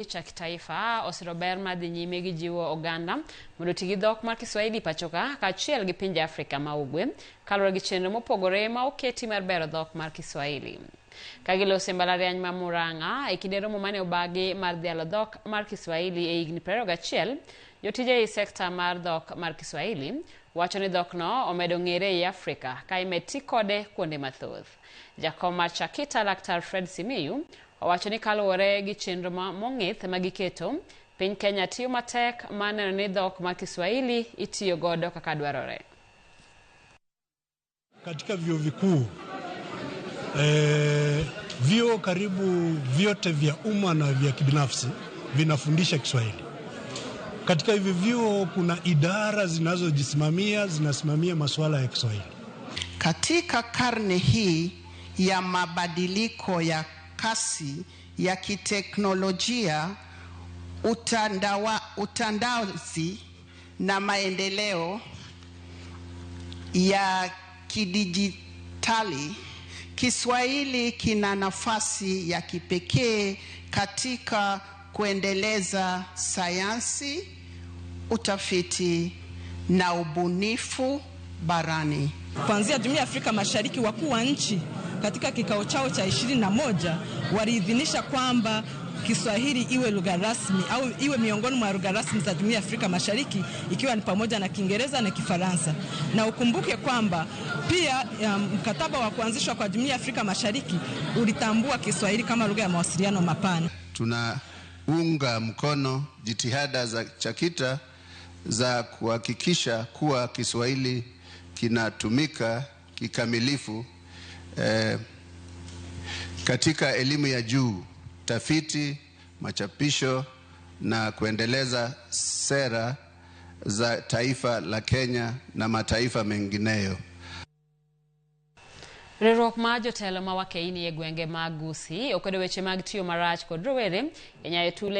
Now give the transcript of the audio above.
Cha kitaifa osiro ber mar dhi nyime gi jiwo oganda mondo oti gi dhok mar Kiswahili pachoka kaachiel gi pinje Afrika ma Ugwe kaluwore gi chenro mopogore ma oketi mar bero dhok mar Kiswahili. Ka giloso e mbalariany ma Murang'a e kinde romo mane obagi mar dhialo dhok mar Kiswahili e higni 21, jotije ei sekta mar dhok mar Kiswahili wacho ni dhokno omedo ng'ere ei Afrika ka imed ti kode kuonde mathoth. Jakom mar Chakita Laktar Fred Simiyu owacho ni kaluwore gi chenro mong'ith ma giketo, piny Kenya tiyo matek mar neno ni dhok mar Kiswahili itiyo godo kaka dwarore. Katika vyuo vikuu vyuo karibu vyote vya umma na vya kibinafsi vinafundisha Kiswahili. Katika hivi vyuo kuna idara zinazojisimamia, zinasimamia masuala ya Kiswahili. Katika karne hii ya mabadiliko ya kasi ya kiteknolojia, utandawazi na maendeleo ya kidijitali, Kiswahili kina nafasi ya kipekee katika kuendeleza sayansi, utafiti na ubunifu barani. Kuanzia Jumuiya ya Afrika Mashariki, wakuu wa nchi katika kikao chao cha 21 waliidhinisha kwamba Kiswahili iwe lugha rasmi au iwe miongoni mwa lugha rasmi za Jumuiya ya Afrika Mashariki ikiwa ni pamoja na Kiingereza na Kifaransa. Na ukumbuke kwamba pia mkataba wa kuanzishwa kwa Jumuiya ya Afrika Mashariki ulitambua Kiswahili kama lugha ya mawasiliano mapana. Tunaunga mkono jitihada za Chakita za kuhakikisha kuwa Kiswahili kinatumika kikamilifu katika elimu ya juu, tafiti, machapisho na kuendeleza sera za taifa la Kenya na mataifa mengineyo. Riwruok mar jotelo ma wakeini e gwenge mag Gusii okwedo weche mag tiyo marach kod rowere e nyayo tule.